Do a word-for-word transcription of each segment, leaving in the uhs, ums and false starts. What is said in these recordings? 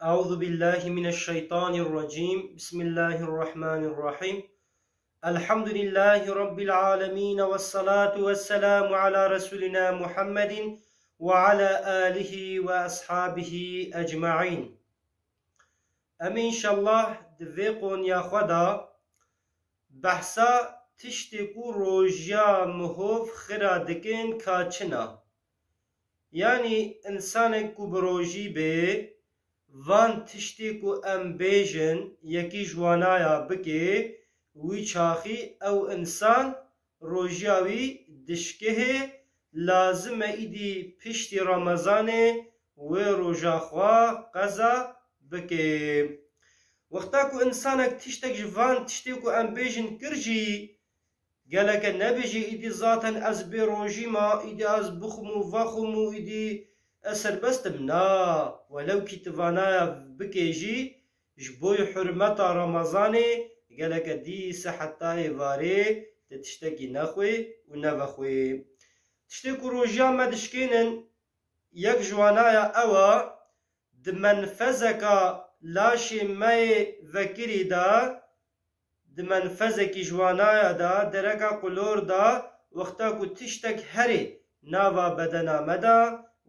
أعوذ بالله من الشيطان الرجيم. بسم الله الرحمن الرحيم. الحمد لله رب العالمين، والصلاة والسلام على رسولنا محمد وعلى آله وأصحابه أجمعين. Em ê înşallah di vê qonya xwe de behsa tiştê ku rojiya mihov xira dikin ka çi ne. Yanî însanek ku bi rojî bê, van tiştê ku em bêjin yekî ji wanaya bike, wî çaxî ew însan rojiya wî dişkihê, lazim e îdî piştî Remezanê wê roja xwe qeza bike. Wexta ku însanek tiştek ji van tiştê ku em bêjin kir jî, geleke nebêjî, îdî zaten ez bê rojî ma, îdî ez bixwim û vexwim û îdî ez serbest im. Na, welew kî tu vanaya bikê jî, ji bo hurmeta Remezanê geleke dîse heta êvarê tu tiştekî nexwê û nevexwê. Tiştê ku rojiya me dişkênin, yek ji wanaya ew e, di menfezeka laşê me yê vekirî de, di menfezekî ji wanaya de, dereka qulor de, wexta ku tiştek herê nava bedena me de,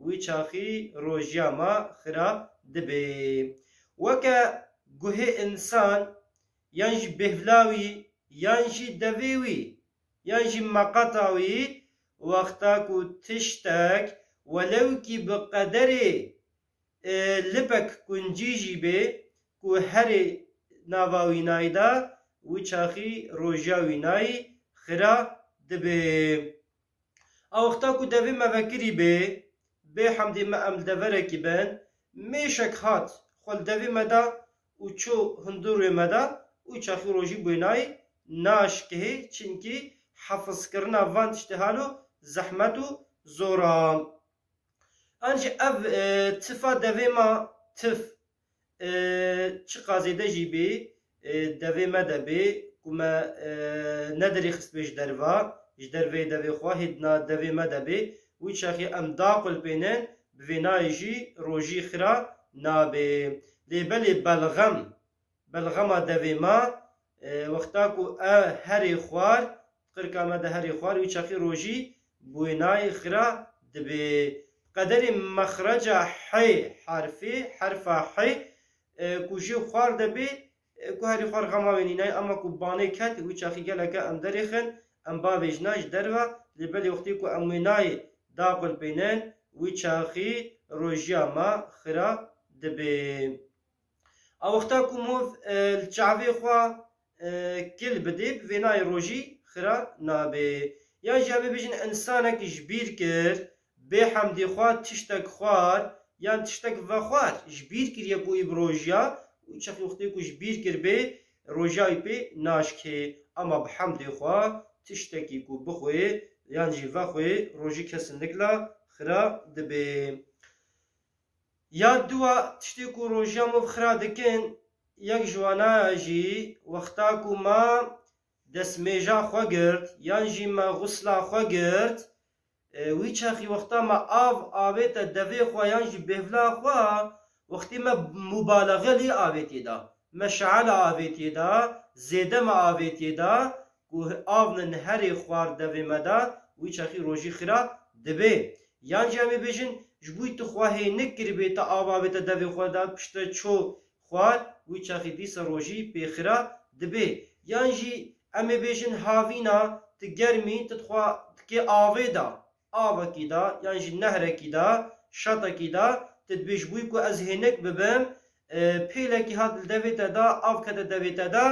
wî çaxî rojiya me xira dibê. Weke guhê însan, yan jî bêhvla wî, yan jî devê wî, yan jî meqeta wî, wexta ku tiştek welewkî bi qederê, e, lipek kuncî jî bê, ku herê nava wînayî de, wî çaxî rojiya wînayî xira dibê. A wexta ku devê me vekirî bê, bê hemdê me em li deverekî bin, mêşek hat xwe li devê me da û çû hundir wê me da, wî çaxî rojî bi wênayî naşkihê, çimkî hefizkirina van tiştê halo zehmet û zor a. An jî ev, e, tifa devê me tif, e, çiqa zêde jî bê, e, devê me de bê, ku me, e, nedirêxistibê ji derva, ji derveyê devê xwe, hêdina devê me de bê, wî çaxî em daqulpênin, bi vê nayê jî rojî xira nabê. Lê belê belxem, belxema devê me, e, wexta ku e herê xwar, qirka me de herê xwar, wî çaxî rojî bi wênayê xira dibê. Qederê mexreca hê, harfê, herfa hê, e, ku jê xwar debê, e, ku herê xwar xema wê nînayê, ama ku banê ket, wî çaxî geleke em derêxin, em bavêjina ji derve, lê belê wextê ku em wênayê daqulpênin, wî çaxî rojiya me xira dibê. A wexta ku mov, e, li çavê xwe, e, kil bidê, bi vê nayê rojî xira nabê. Yan jî em ê bêjin, însanek ji bîr kir, bê hemdê xwe tiştek xwar, yan tiştek vexwar, ji bîr kiriye ku wî bi rojiya, wî çaxî wextê ku ji bîr kiribê, rojiya wî pê naşkê. Ama bi hemdê xwe tiştekî ku bixwê, yan jî vexwê, rojî kesinlikla xira dibê. Ya dua tiştê ku rojiya mov xira dikin, yek ji wanaya jî wexta ku me destmêja xwe girt, yan jî me xusla xwe girt, e, wî çaxî wexta me av avête devê xwe yan jî bêvla xwe, wextê me mubalaxe lê avêtê da, me şeala avêtê da, zêde me avêtê da, ku av ne herê xwar devê me da, wî çaxî rojî xira dibê. Yan jî em ê bêjin, ji bo tu xwe hênik kiribê, te av avête devê xwe da, piştre ço xwar, wî çaxî dîsa rojî pê xira dibê. Yan jî em ê bêjin, havîna, tu germî, tu dixwa, tu kê avê da, avekî da, yan jî nehrekî da, şatekî da, tu dibê ji bo ku ez hênik bibim, e, pêlekî hat li devê te da, av kete devê te da,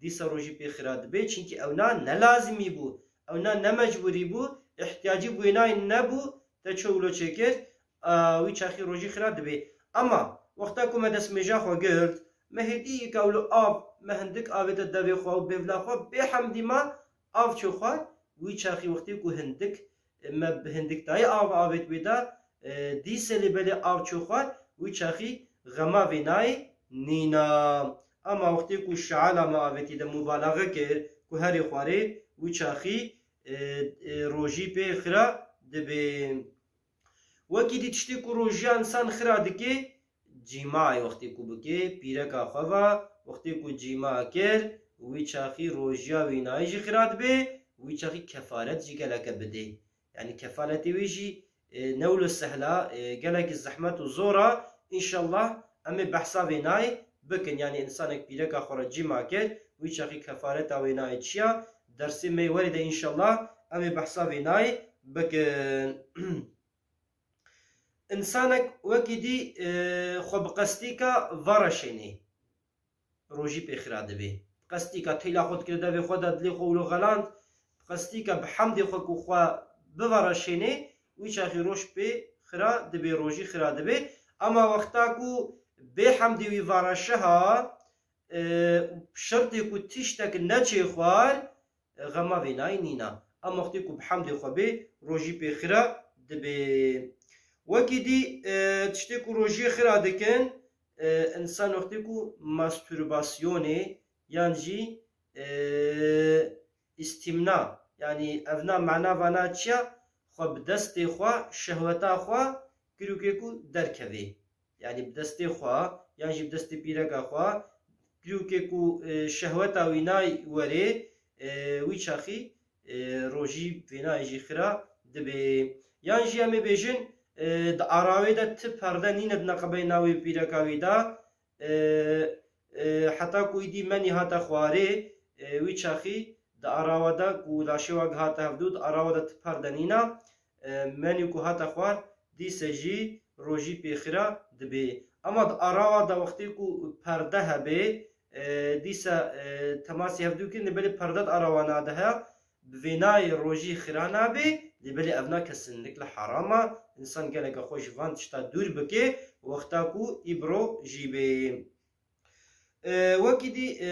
dîsa rojî pê xira dibê, çimkî ewna ne lazimî bû, ewna ne mecbûrî bû, îhtiyacî bi wênayê nebû, te ço wilo çêkir, e, wî çaxî rojî xira dibê. Ema wexta ku me destmêja xwe girt, me hêdî ka wilo av, me hindik avête devê xwe û bêvla xwe, bê hemdî me av ço xwar, wî çaxî wextê ku hindik, me bi hindik dayê av avêt wê de, e, dîse lê belê av ço xwar, wî çaxî xema vê nayê nîna. Ama wextê ku şeala me avêtî de mubalaxe kir, ku herê xwarê, wî çaxî, e, e, rojî pê xira dibê. Wekî dî tiştê ku rojiya însan xira dike, Cîmayê wextê ku bike, pîreka xwe ve, wextê ku cîma kir, wî çaxî rojiya wî nayê jî xira dibe, wî çaxî kefaret jî geleke bidê. Yanî kefaretê wî jî, e, ne wilo sehla, e, gelekî zehmet û zor a. Înşallah em ê behsa vê nayê bikin. Yanî însanek pîreka xwe re cîma kir, wî çaxî kefareta wê nayê çi ya? Dersê me yê werê de înşallah em ê behsa vê nayê bikin. Însanek wekî dî, e, xwe bi qestîka vereşênê, rojî pê xira dibê. Bi qestîka teyla xwe dikire devê xwe de, dilê xwe wilo xeland, bi qestîka bi hemdê xwe ku xwe bivereşênê, wî çaxî roj pê xira dibê, rojî xira dibê. Ema wexta ku bê hemdê wî vereşiha, e, şertê ku tiştek neçê xwar, e, xema vê nayê nîna. Em wextê ku bi hemdê xwe bê, rojî pê xira dibê. Wekî dî, e, tiştê ku rojiyê xira dikin, e, însan wextê ku mastûrbasyonê yan jî, e, îstîmna, yanî evna mana vana çi ya? Xwe bi destê xwe, şehweta xwe, kirûkê ku derkevê. Yanî bi destê xwe yan jî bi destê pîreka xwe, dîrokê ku, e, şehweta wî nayê werê, e, wî çaxî, e, rojî vê nayê jî xira dibê. Yan jî em ê bêjin, e, di arawê de ti perde nîne di neqebeyna wî pîreka wî de, e, e, heta ku îdî menî hate xwarê, e, wî çaxî di arawa de ku laşê we gihate hevdû, di arawa de ti perde nîne, e, menî ku hate xwar, dîse jî rojî pê xira dibê. Ema di arawa de wextê ku perde hebê, e, dîse, e, temasê hevdû kirin, lê belê perde di arawa nade he, bi vê nayê rojî xira nabê, lê belê evna kesinlikle heram e. Însan geleke xwe ji van tişta dûr bike, wexta ku îbro jî bê. E, wekî dî, e,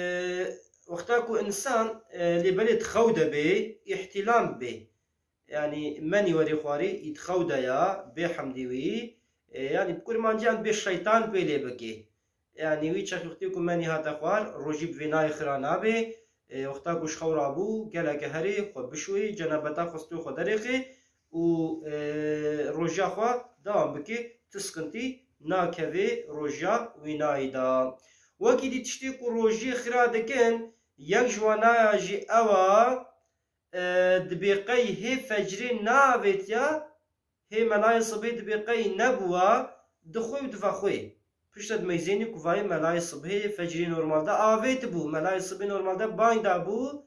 wexta ku însan, e, lê belê di xew de bê, îhtîlam bê. Yanî menî werê xwarê, î di xew de ya, bê hemdî wî, e, yanî bi kurmanciyan bê şeytan pê lê bike. Yanî wî çaxî wextê ku menî hate xwar, rojî bi vê nayê xira nabê. E, wexta ku ji xew rabû, geleke herê, xwe bişoyê, cenabeta xwe stû xwe derêxê û, e, rojiya xwe dewam bike, tu siqintî nakevê rojiya wî nayî de. Wekî dî tiştê ku rojiyê xira dikin, yek ji wanaya jî ew a, e, dibê qey hê fecrê neavêtiya, hê melayê sibê dibê qey nebûwa, dixwe û divexwê. Piştre dimeyzênî ku vayê melayê sibê fecrê normalde avêtibû, melayê sibê normalde bang dabû,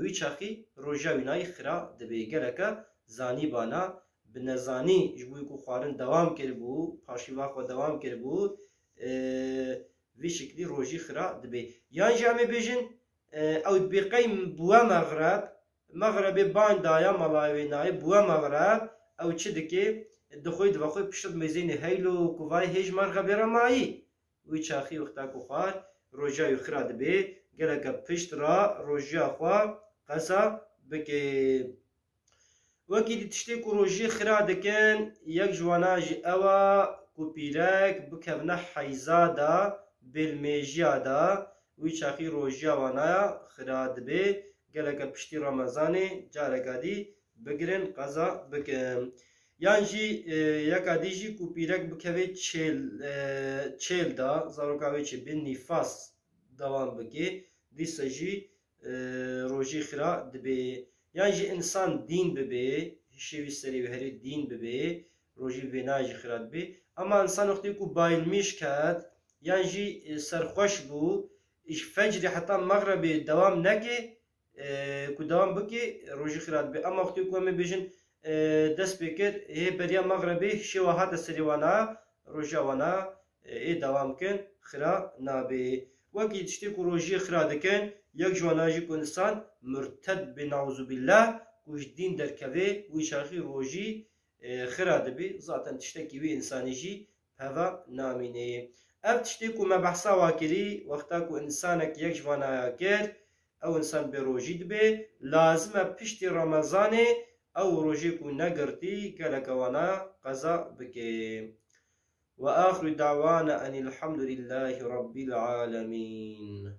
wî çaxî roja wî nayî xira dibê. Geleke zanîbana bi nezanî ji bo ku xwarin dewam kiribû, paşîva xwe dewam kiribû, e, vî şiklî rojî xira dibê. Yan jî em ê bêjin, e, ew dibê qey bûwe mexreb, mexrebê bang daya, melayê wê nayê bûwe mexreb, ew çi dike? Dixwê divexwê piştre dimeyzênê heylo ku vayê hê ji mexrebê re mayî. Wî çaxî wexta ku xwar roja wî xira dibê, geleke pişt re rojiya xwe qeza bike. Wekî dî tiştê ku rojiyê xira dikin, yek ji wana jî ew a ku pîrek bikevne heyza de, bêlmêjiya de, wî çaxî rojiya wanaya xira dibê, geleke piştî Remezanê careka dî bigirin, qeza bikin. Yan jî, e, yeka dî jî ku pîrek bikeve çêl, e, çêl de, zaroka wê çêbê nîfas dewam bike, dîse jî, e, rojî xira dibê. Yan jî însan dîn bibe, hişê wî serê wî herê dîn bibe, rojî vê nayê jî xira dibê. Ema însan wextê ku bayilmîş ket, yan jî, e, serxweş bû, ji fecrê heta mexrebê dewam neke, e, ku dewam bike, rojî xira dibe. Ema wextê ku em ê bêjin, e, dest pê kir, hê beriya mexrebê hişê we hate serê wana, rojiya wana, e, ê dewam kin, xira nabe. Wekî tiştê ku rojiyê xira dikin, yek ji wana jî ku însan murted be, nauzubîllah, ku ji dîn derkeve, wî çaxî rojî, e, xira dibe. Zaten tiştekî wî însanî jî peva namîne. Ev tiştê ku me behsa wa kirî, wexta ku însanek yek ji vanaya kir, ew însan bê rojî dibe, lazim e piştî Remezanê ew rojê ku negirtî geleke wana qeza bike. Ve axiru dawana enîl hamdulîllahî rabbil alemîn.